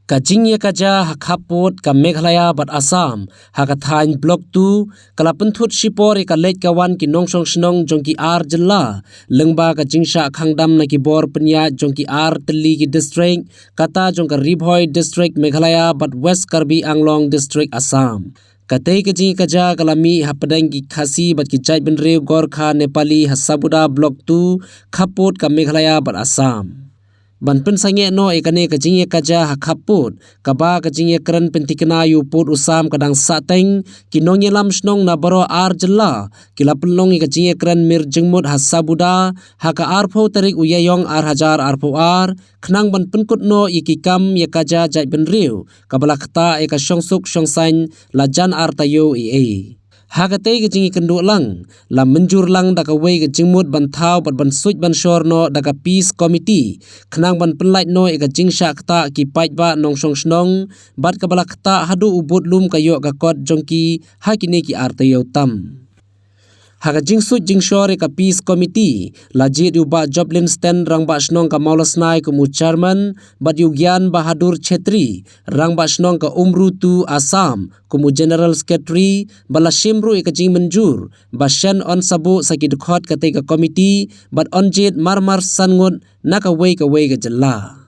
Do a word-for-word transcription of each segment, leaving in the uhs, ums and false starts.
Ka jingïakajia ha khappud ka Meghalaya bad Assam ha ka thaiñ Block two ka la pynthut shipor ïa ka leit ka wan ki nongshong shnong jong ki ar jylla, lyngba ka jingshah khang dam na ki bor pynïaid jong ki ar tylli ki district, kata jong ka Ri Bhoi District Meghalaya bad West Karbi Anglong District Assam. Katei ka jingïakajia ka la mih hapdeng ki Khasi bad ki jaitbynriew Gorkha Nepali ha Sabuda Block two, khappud ka Meghalaya bad Assam. Ban pynsangeh noh ïa kane ka jingïakajia ha khappud, kaba ka jingïakren pynthikna ïa u pud u sam ka dang sahteng, ki nongïalam shnong na baroh ar jylla ki la pynlong ïa ka jingïakren mir jingmut ha Sabuda ha ka arphew tarik u Ïaïong ar hajar arphew ar, khnang ban pynkut noh ïa ki kam ïakajia jaitbynriew kaba la ktah ïa ka shongsuk shongsaiñ la jan ar taïew ei ei. Ha katei ka jingïakynduh lang, la mynjur lang da kawei ka jingmut ban thaw bad ban suid ban shor noh da ka Peace Committee, khnang ban pynlait noh ïa ka jingshah ktah ki paidbah nongshong shnong, bad kaba la ktah haduh u bud lum ka ïoh ka kot jong ki ha kine ki ar taïew tam. Ha ka jingsuid jingshor ïa ka Peace Committee, la jied ïa u Bah Joplin Sten, Rangbah Shnong ka Mawlasnai kum u Chairman, bad ïa u Gyan Bahadur Chetri, Rangbah Shnong ka Umru two Assam, kum u General Secretary, ba la shim ruh ïa ka jingmynjur ba shen yn sa buh sa ki dkhot katei ka committee, bad yn jied marmar san ngut na kawei kawei ka jylla.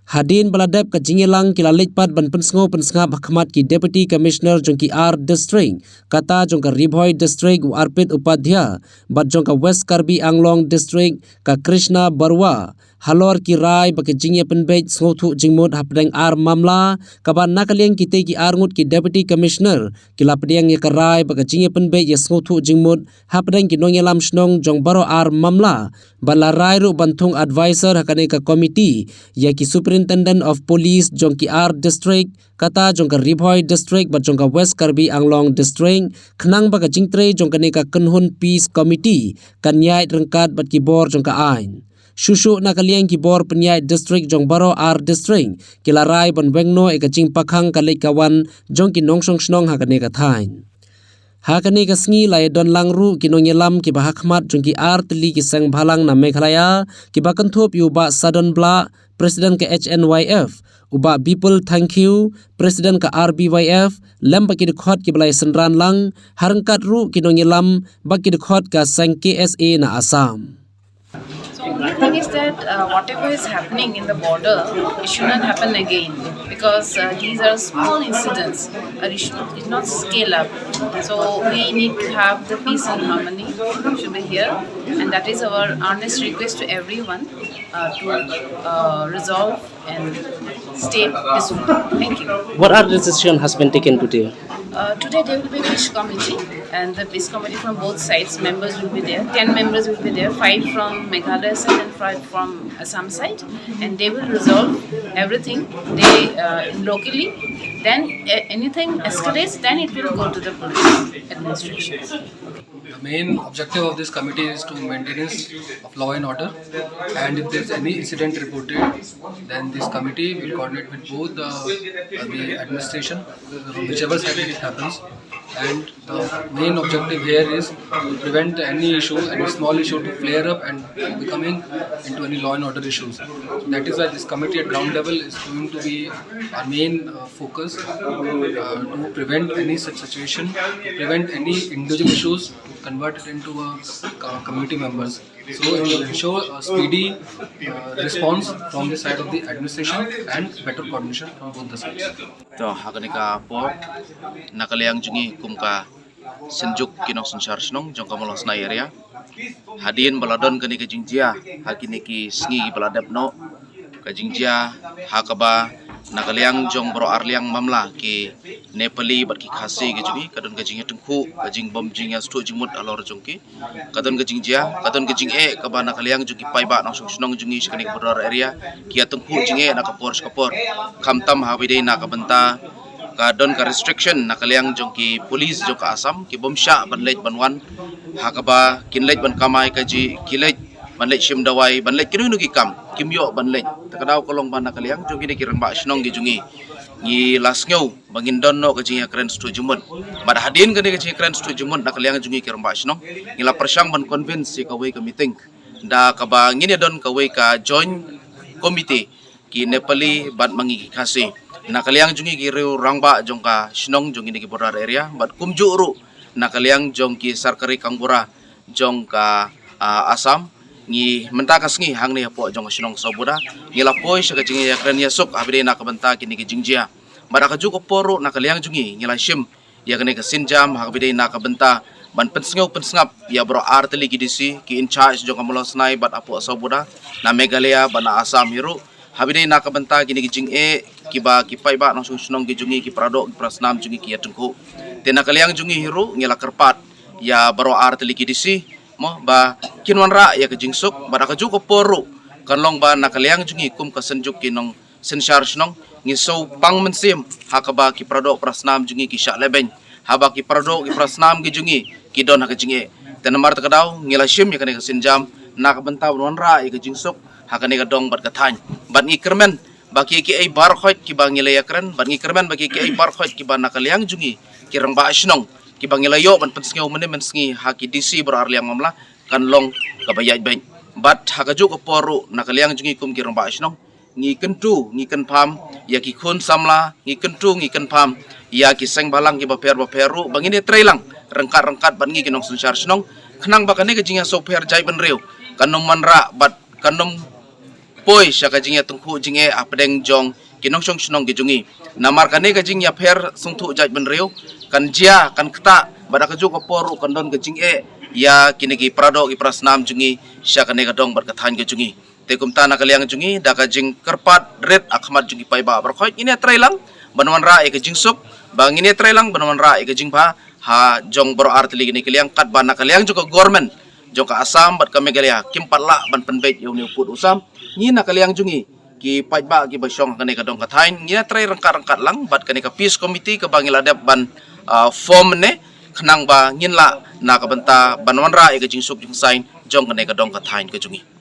Hadien ba la dep ka jingïalang, ki la leit pat ban pynsngew pynsngap ha khmat ki Deputy Commissioner jong ki ar district, kata jong ka Ri Bhoi District u Arpit Upadhyay, bad jong ka West Karbi Anglong District ka Krishna Baruah, halor ki rai ba ka jingïapynbeit sngewthuh jingmut hapdeng ar mamla, kaba na ka liang kitei ki ar ngut ki Deputy Commissioner ki la pdiang ïa ka rai ba ka jingïapynbeit ïa sngewthuh jingmut hapdeng ki nongïalam shnong jong baroh ar mamla, bad la rai ruh ban thung advisor ha kane ka committee ïa ki Superintendent of Police jong ki ar district, kata jong ka Ri Bhoi District bad jong ka West Karbi Anglong District, khnang ba ka jingtrei jong kane ka kynhun Peace Committee kan ïaid ryngkat bad ki bor jong ka aiñ. Shuh shuh na ka liang ki bor pynïaid district jong baroh ar district ki la rai ban weng noh ïa ka jingpakhang ka leit ka wan jong ki nongshong shnong ha kane ka thaiñ. Ha kane ka sngi la ïadon lang ruh ki nongïalam kiba ha khmat jong ki ar tylli ki seng bhalang na Meghalaya, kiba kynthup ïa u Bah Sadon Blah, President ka H N Y F, u Bah Bipul Thangkhiew, President ka R B Y F, lem bad ki dkhot kiba la ïasynran lang, ha ryngkat ruh ki nongïalam bad ki dkhot ka seng K S A na Assam. So only thing is that, uh, whatever is happening in the border, it should not happen again, because, uh, these are small incidents. Uh, it should not, it not scale up. So we need to have the peace and harmony should be here, and that is our earnest request to everyone, uh, to, uh, resolve and stay peaceful. Thank you. What are the decision has been taken today? Uh, today there will be peace committee, and the peace committee from both sides members will be there. Ten members will be there, five from Meghalaya side and five from Assam side, and they will resolve everything. They, uh, locally. Then, uh, anything escalates, then it will go to the police administration. The main objective of this committee is to maintenance of law and order, and if there's any incident reported, then this committee will coordinate with both the, uh, the administration, whichever side it happens, and the main objective here is to prevent any issue, any small issue to flare up and becoming into any law and order issues. That is why this committee at ground level is going to be our main, uh, focus, uh, to prevent any such situation, to prevent any individual issues, to convert it into a, uh, community members. So it will ensure a speedy, uh, response from the side of the administration and better coordination from both the sides. To, ha kane ka por, na ka liang jong ngi kum ka Synjuk ki nongsynshar shnong jong ka Mawlasnai area, hadien ba la don kane ka jingjia ha kine ki sngi ba la dep noh, ka jingjia ha kaba na ka liang jong baroh ar liang mamla, ki Nepali bad ki Khasi ki jong ngi, ka don ka jingïatyngkhuh, ka jingbym jingïasngewthuh jingmut halor jong ki. Ka don ka jingjia, ka don ka jingeh kaba na ka liang jong ki paidbah nongshong shnong jong ngi sha kane ka border area ki ïatyngkhuh jingeh na ka por sha ka por. Khamtam ha ba ïadei na ka bynta ka don ka restriction na ka liang jong ki police jong ka Assam, ki bym shah ban leit ban wan, ha kaba kin leit ban kamai kajih, ki leit ban leit shim dawai, ban leit kino kino ki kam, kim ïoh ban leit. Ta ka daw ka long ba na ka liang jong kine ki rangbah shnong ki jong ngi, ngi la sngew ba ngin don noh ka jingïakren sngewthuh jingmut. Bad hadien kane ka jingïakren sngewthuh jingmut na ka liang jong ngi ki rangbah shnong, ngi la pyrshang ban convince ïa kawei ka meeting da kaba ngin ïa don kawei ka joint committee, ki Nepali bad ma ngi ki Khasi. Na ka liang jong ngi ki riew rangbah jong ka shnong jong ngi na ki border area bad kumjuh ruh na ka liang jong ki sarkari gaonbura jong ka, ah, Assam. Ngi mynta ka sngi hangne hapoh jong ka shnong Sawbuda ngi la poi sha ka jingïakren ïasuk ha ba dei na ka bynta kine ki jingjia. Bad ha kajuh ka por ruh na ka liang jong ngi ngi la shim ïa kane ka sienjam ha kaba dei na ka bynta ban pynsngew pynsngap ïa baroh artylli ki D C, ki in charge jong ka Mawlasnai bad hapoh Sawbuda, na Meghalaya bad na Assam hi ruh, ha ba dei na ka bynta kine ki jingeh kiba ki paidbah nongshong shnong ki jong ngi, ki paradoh, ki parasnam jong ngi ki ïa tyngkhuh. Te na ka liang jong ngi hi ruh ngi la kyrpad ïa baroh artylli ki D C mo ba kin wanrah ïa ka jingsuk bad ha kajuh ka por ruh kan long ba na ka liang jong ngi kum ka Synjuk ki Nong Synshar Shnong ngi sngewpang mynsiem ha kaba ki paradoh parasnam jong ngi ki shah lehbeiñ, haba ki paradoh ki parasnam ki jong ngi ki don ha ka jingeh. Te namar kata ka daw ngi la shim ïa kane ka sienjam na ka bynta ban wanrah ïa ka jingsuk ha kane ka dong bad ka thaiñ. Bad ngi kyrmen ba kiei kiei baroh kiba ngi la ïakren, bad ngi kyrmen ba kiei kiei baroh kiba na ka liang jong ngi ki rangbah shnong kiba ngi la ïoh ban pynsngew mynne mynsngi ha ki D C baroh arliang mamla kan long kaba ïaid beit. Bad ha kajuh ka por ruh na ka liang jong ngi kum ki rangbah shnong ngi kyntu ngi kynpham ïa ki khun samla, ngi kyntu ngi kynpham ïa ki seng bhalang kiba pher bapher ruh ba ngin ïatreilang ryngkat ryngkat bad ngi ki nongsynshar shnong khnang ba kane ka jingïasawpher jaitbynriew kan ym wanrah bad kan ym poi sha ka jingïatyngkhuh jingeh hapdeng jong ki nongshong shnong ki jong ngi. Namar kane ka jingïapher sngewthuh jaitbynriew kan jia kan ktah bad ha kajuh ka por ruh kan don ka jingeh ïa kine ki paradoh ki parasnam jong ngi sha kane ka dong bad ka thaiñ ka jong ngi. Te kumta na ka liang jong ngi da ka jingkyrpad rit ha khmat jong ki paidbah baroh ngin ïatreilang ban wanrah ïa ka jingsuk, ba ngin ïatreilang ban wanrah ïa ka jingbha ha jong baroh artylli kine ki liang katba na ka liang jong ka government jong ka Assam bad ka Meghalaya kim pat lah ban pynbeit ïa une u pud u sam. Ngi na ka liang jong ngi ki paidbah kiba shong ha kane ka dong ka thaiñ ngi ïatrei ryngkat ryngkat lang bad kane ka peace committee kaba ngi la dep ban, ah, form ne khnang ba ngin lah na ka bynta ban wanrah ïa ka jingsuk jingsaiñ jong kane ka dong ka thaiñ ka jong ngi.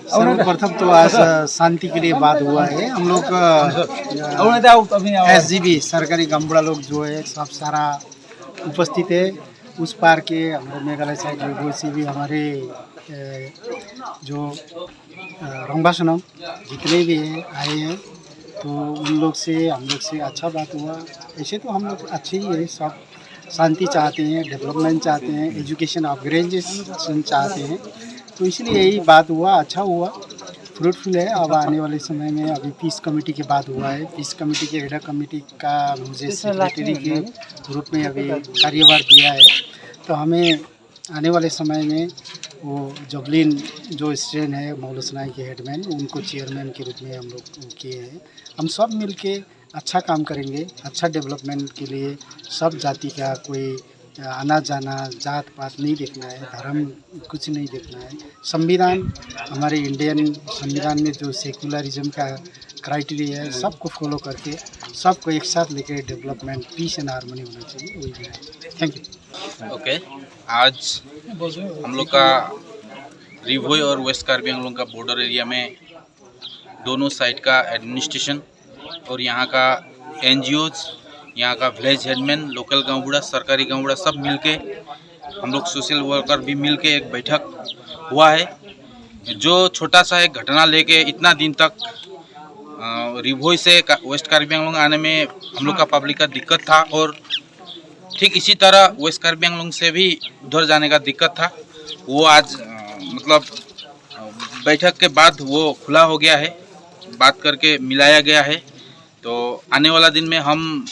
सर्वप्रथम तो आज, अ, शांति के लिए बात हुआ है। हम लोग, अ, एसजीबी सरकारी गांवबुढ़ा लोग जो है, सब सारा उपस्थित है। उस पार के हमारे मेघालय साइड में वैसे भी हमारे, अ, जो, अ, रंगबा सनम जितने भी हैं, आए हैं, तो उन लोग से, हम लोग से अच्छा बात हुआ। ऐसे तो हम लोग अच्छे ही है सब। शांति चाहते हैं, डेवलपमेंट चाहते हैं, एजुकेशन अपग्रेडेशन चाहते हैं। तो इसलिए यही बात हुआ, अच्छा हुआ, फ्रूटफुल है। अब आने वाले समय में अभी पीस कमेटी की बात हुआ है, पीस कमेटी के एडा कमेटी का मुझे सेक्रेटरी के रूप में अभी कार्यभार दिया है। तो हमें आने वाले समय में वो जबलिन जो स्ट्रेन है, मौलसनाई के हेडमैन, उनको चेयरमैन के रूप में हम लोग वो किए हैं। हम सब मिलके अच्छा काम करेंगे, अच्छा डेवलपमेंट के लिए। सब जाति का कोई, अ, आना जाना, जात पात नहीं देखना है, धर्म कुछ नहीं देखना है। संविधान, हमारे इंडियन संविधान में जो सेकुलरिज्म का क्राइटेरिया है, सबको फॉलो करके, सबको एक साथ लेके डेवलपमेंट, पीस एंड हार्मनी होना चाहिए, वही है। Thank you. ओके, आज हम लोग का री भोई और वेस्ट कार्बी आंगलोंग का बॉर्डर एरिया में दोनों साइड का एडमिनिस्ट्रेशन और यहाँ का एनजीओज, यहाँ का विलेज हेडमैन, लोकल गांव बूढ़ा, सरकारी गांव बूढ़ा सब मिलके, हम लोग सोशल वर्कर भी मिलके एक बैठक हुआ है। जो छोटा सा एक घटना लेके इतना दिन तक, अ, री भोई से का-, वेस्ट कार्बी आंगलोंग आने में हम लोग का पब्लिक का दिक्कत था और ठीक इसी तरह वेस्ट कार्बी आंगलोंग से भी उधर जाने का दिक्कत था। वो आज, अ, मतलब, अ, बैठक के बाद वो खुला हो गया है, बात करके मिलाया गया है। तो आने वाला दिन में हम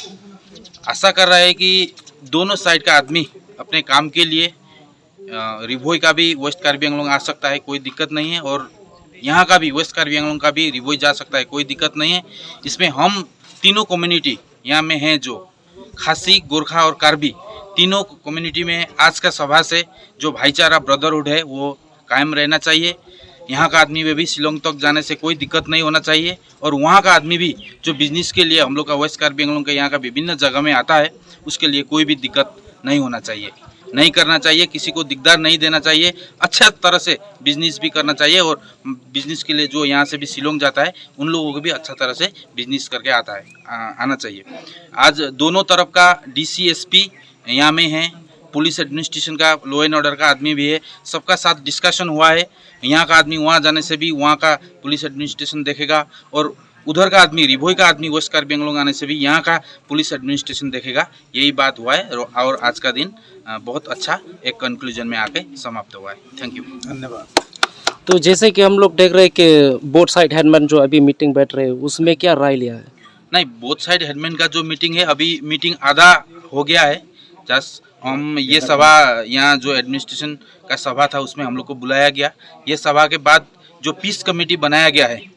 आशा कर रहे हैं कि दोनों साइड का आदमी अपने काम के लिए, अ, री भोई का भी वेस्ट कार्बी आंगलोंग आ सकता है, कोई दिक्कत नहीं है, और यहाँ का भी वेस्ट कार्बी आंगलोंग का भी री भोई जा सकता है, कोई दिक्कत नहीं है। इसमें हम तीनों कम्युनिटी यहाँ में हैं जो खासी, गोरखा और कार्बी, तीनों कम्युनिटी में आज का सभा से जो भाईचारा, ब्रदरहुड है, वो कायम रहना चाहिए। यहाँ का आदमी में भी शिलोंग तक जाने से कोई दिक्कत नहीं होना चाहिए और वहाँ का आदमी भी जो बिजनेस के लिए हम लोग का वेस्ट कार्बी आंगलोंग के यहाँ का विभिन्न जगह में आता है, उसके लिए कोई भी दिक्कत नहीं होना चाहिए, नहीं करना चाहिए, किसी को दिकदार नहीं देना चाहिए। अच्छा तरह से बिजनेस भी करना चाहिए और बिजनेस के लिए जो यहाँ से भी शिलोंग जाता है, उन लोगों को भी अच्छा तरह से बिजनेस करके आता है, आ, आना चाहिए। आज दोनों तरफ का डीसी, एसपी यहाँ में है, पुलिस एडमिनिस्ट्रेशन का, लॉ एंड ऑर्डर का आदमी भी है, सबका साथ डिस्कशन हुआ है। यहाँ का आदमी वहाँ जाने से भी वहाँ का पुलिस एडमिनिस्ट्रेशन देखेगा और उधर का आदमी, री भोई का आदमी वेस्ट कार्बी आंगलोंग आने से भी यहाँ का पुलिस एडमिनिस्ट्रेशन देखेगा। यही बात हुआ है और, और आज का दिन अ, बहुत अच्छा एक कंक्लूजन में आके समाप्त हुआ है। Thank you. धन्यवाद। तो जैसे कि हम लोग देख रहे हैं कि बोथ साइड हेडमैन जो अभी मीटिंग बैठ रहे हैं, उसमें क्या राय लिया है? नहीं, बोथ साइड हेडमैन का जो मीटिंग है, अभी मीटिंग आधा हो गया है। जस्ट हम ये सभा, यहाँ जो एडमिनिस्ट्रेशन का सभा था, उसमें हम लोग को बुलाया गया। ये सभा के बाद जो पीस कमेटी बनाया गया है,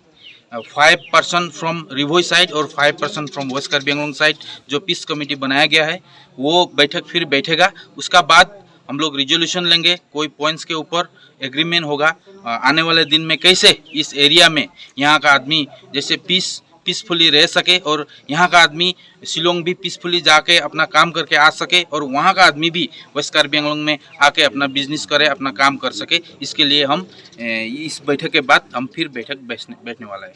five person from Ri Bhoi side और five person from west Karbi Anglong side, जो पीस कमेटी बनाया गया है, वो बैठक फिर बैठेगा। उसका बाद हम लोग रिजोल्यूशन लेंगे, कोई पॉइंट्स के ऊपर एग्रीमेंट होगा। अ, आने वाले दिन में कैसे इस एरिया में यहाँ का आदमी जैसे पीस पीसफुली रह सके और यहाँ का आदमी शिलोंग भी पीसफुली जाके अपना काम करके आ सके और वहाँ का आदमी भी वेस्ट कार्बी आंगलोंग में आके अपना बिजनेस करे, अपना काम कर सके। इसके लिए हम ए, इस बैठक के बाद हम फिर बैठक बैठने बैठने वाला है।